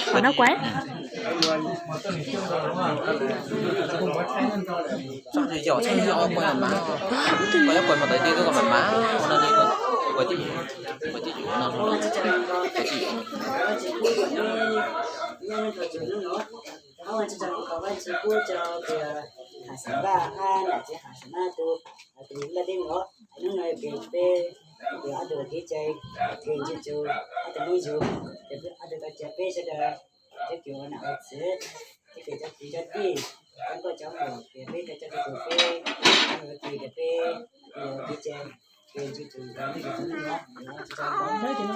Qhov no kuv. Txoj yog txoj yog poj mas, poj yog poj mas tais ti tuaj kom mas mas, ua no li, poj tib, poj tib yuav no. Cov kwv cov tij, cov nkauj cov muam, peb cov coj tug peb, peb, lub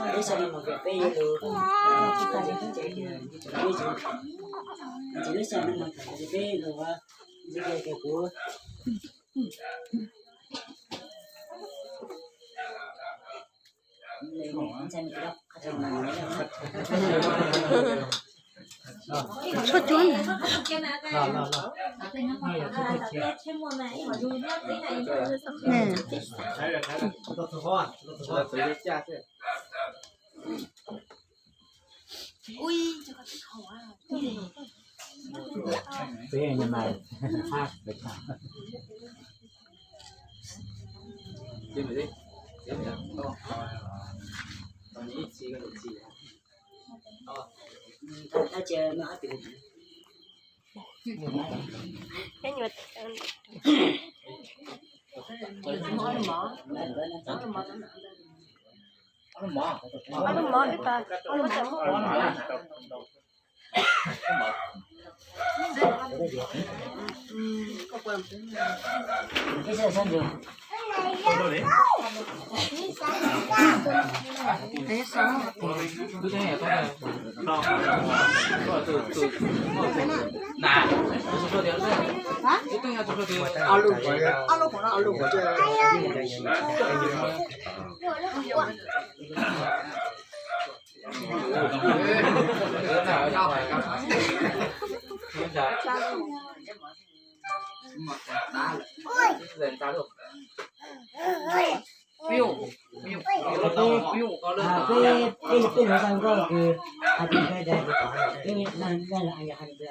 sij hawm no mus peb yuav lus, lub sij hawm no mus peb lus, kuv Tshuaj cuab. Peb, peb, peb hluas nkauj kws happy birthday to you, peb leej leej los happy birthday to you, happy birthday to you, happy birthday to you, happy birthday, happy birthday, happy birthday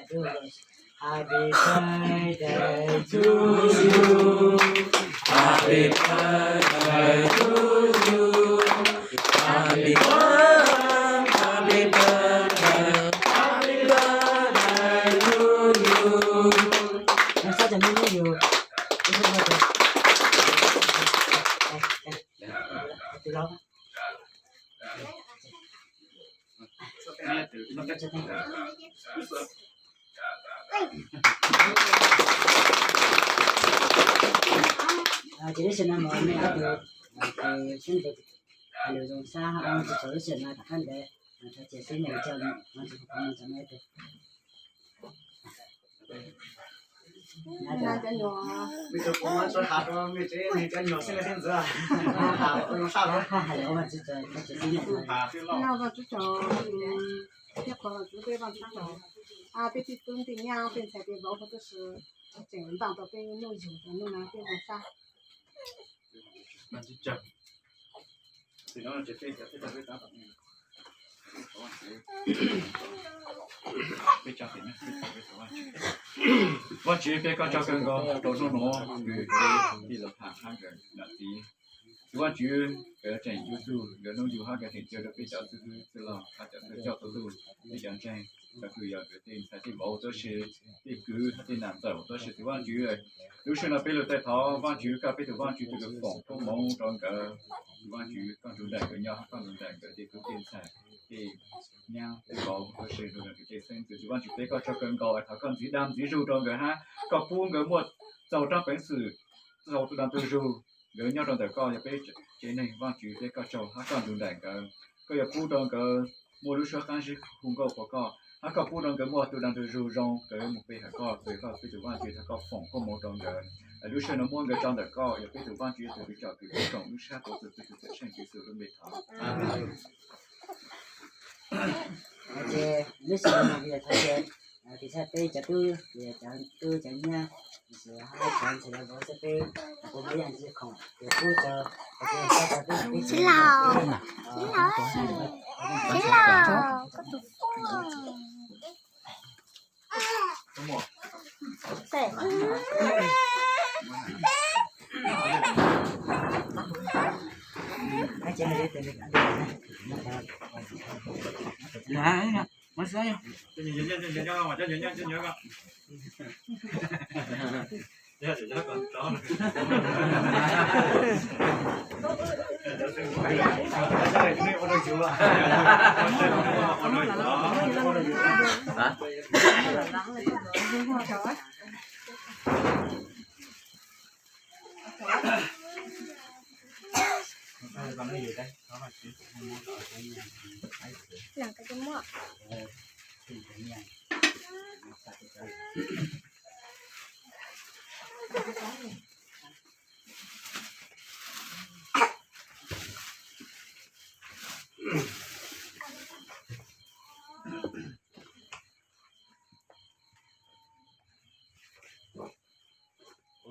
to you. Nws sab cov me me yus. Ces lub sij hawm no mus mej ob tug sib ntsib hais lus zoo sab, ua tsis txog lub sij hawm no tom qab ntawd, thov txiav xib nws coj mus tsis tau mus txog mej ob tug. Mej cov kuv muab tso hav rau mej tsev neeg cov nyuag xeeb leej xeeb ntxwv, hav rau zoo sab los. Hais lus ua tsis txog, thov txiav xib nws. Nyob zoo tsoom thiab qhuas los tsuv peb Vaajtswv tsaug, peb tij tub tij nyab peb ntxhais peb vauv huv tub si tseem npaj tau peb nuj yug rau hnub no peb zoo sab. Vaajtswv peb koj tsaug kawg nkaus rau hnub nuav kws peb tij laug Pham hab nkawd nam txiv. Tus Vaajtswv kws tseem yug tug nkawd nuj yug hab nkawd tseem ca rau peb cov txwj hwb txwj laug hab cov txwj coj txwj tug, peb cov ntseeg, cov kws yog nkawd tej ntxhais tej vauv huv tub si, tej kwv hab tej nam ntxawm huv tub si. Tus Vaajtswv, lub sij hawm no peb lug taij thov Vaajtswv koj peb tug Vaajtswv tug kws foom koob moov rau nkawd. Tus Vaajtswv koj nrug nraim nkawd nyob, koj nrug nraim nkawd tej tub tej ntxhais, tej nyab tej vauv huv tub si, nrug nraim nkawd tej xeeb ntxwv. Tus Vaajtswv peb koj tsaug kawg nkaus, thov koj ntxiv dag ntxiv zug rau nkawd hab koj pub nkawd muaj txaus rab peev xwm, txaus tug dag tug zug. Nkawd nyob rau ntawm koj yog peb tsev neeg. Vaajtswv peb koj tsaug hab koj nrug nraim nkawd, koj yuav pub rau nkawd muaj lub suab qaab zib hu nkauj rau koj, hab koj pub rau nkawd muaj tug dag tug zug zoo, nkawd mus pe hawm koj, koj peb tug Vaajtswv thov koj foom koob moov rau nkawd. Lub sij hawm no muab nkawd tso ntawm koj, yog peb tug Vaajtswv tug kws tsom kws tub tsoom lub sab tuav txug tug Txwj Xeej Yexus lub npe thov. Ces lub sij hawm no kuv yuav thov caw tsis tshaj peb cov tub, cov tub cov nyab, cov ntxhais cov vauv xwb peb, kuv muaj ib yam ntsis khoom kuv pub rau, kuv pub rau peb, peb txiv laug, txiv laug, txiv laug, koj tus pub.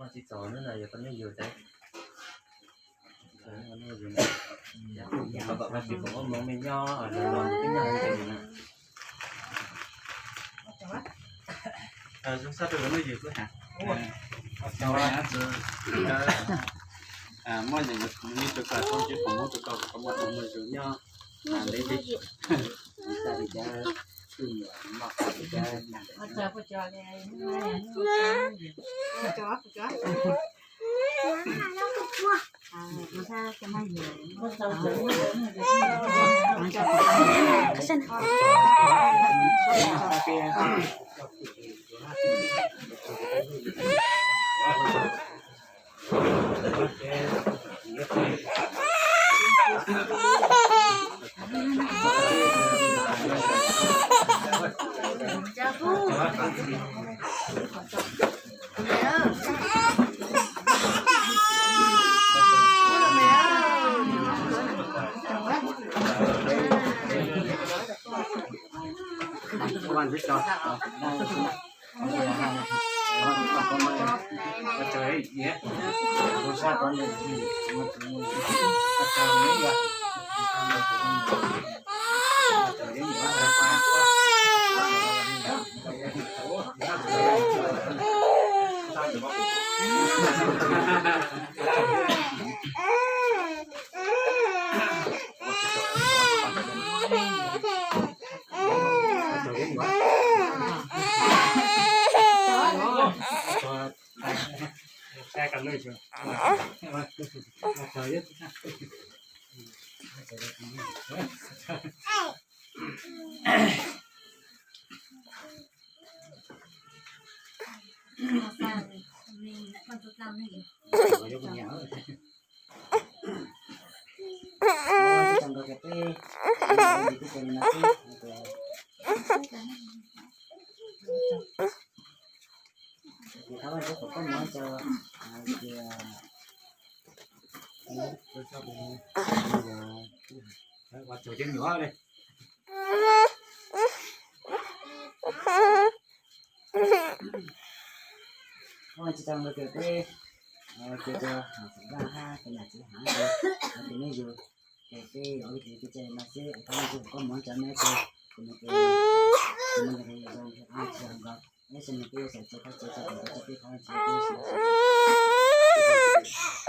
Ua tsis txog no yog koj neb yug thiab. Kom kom tsis pom ua moo me nyob los los twb nyob ntse na. Zoo sab rau koj neb yug xwb hais. Muaj li rau koj tsis pom muab rau koj kom muaj moo muaj zoo nyob ntev ntev.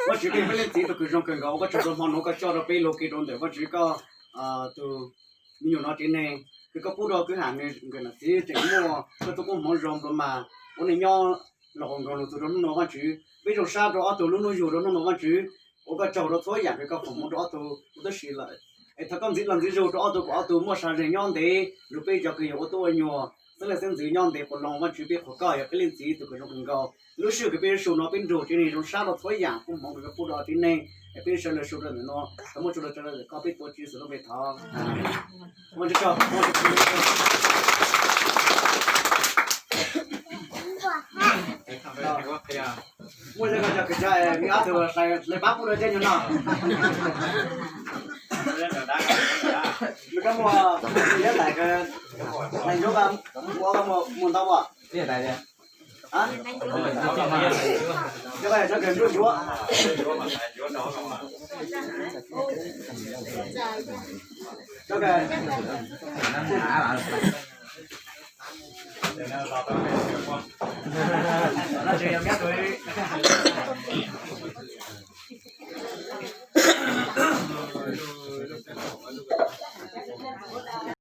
Vajtswv, peb leej txiv tus kws zoo kawg nkaus, ua koj tsaug rau hmo no koj coj rau peb lug kev rau ntawm Vajtswv koj tus me nyuam no tsev neeg, kws koj pub rau kwj ha nws nkawm nam txiv tseem muaj koj tug koob hmoov zoo nplua mas ua neej nyob los ua nkaus lug txug rau hnub no Vajtswv. Peb zoo sab rau ob tug lub hnub yug rau hnub no Vajtswv, ua koj tsaug rau txhua yaam kws koj foom hmoov rau ob tug ua tub si lawm. Es thov koj ntxiv los ntxiv zug rau ob tug kom ob tug muaj sab zeeg nyob ntev lug peb cov kws yog ua tub ua nyuam, xeeb leej xeeb ntxwv nyob ntev quas loog Vajtswv. Peb qhuas koj yog peb leej txiv tus kws zoo kawg nkaus. Lub sij hawm kws peb yuav su no peb nrug tsev neeg zoo sab rau txhua yaam koob hmoov kws koj pub rau tsev neeg, es peb sawv daws su rau ntawm no, thov muaj tsaug rau tsev neeg, koj peb tuav Tswv Yexus lub npe thov. Muaj cov kws cov me ob tug hlais pab pub rau tsev neeg no. Nws koj muaj liab tais, hlais ntsuab, ua koj muaj ntau as. Cov kws ntsuab ntsuab.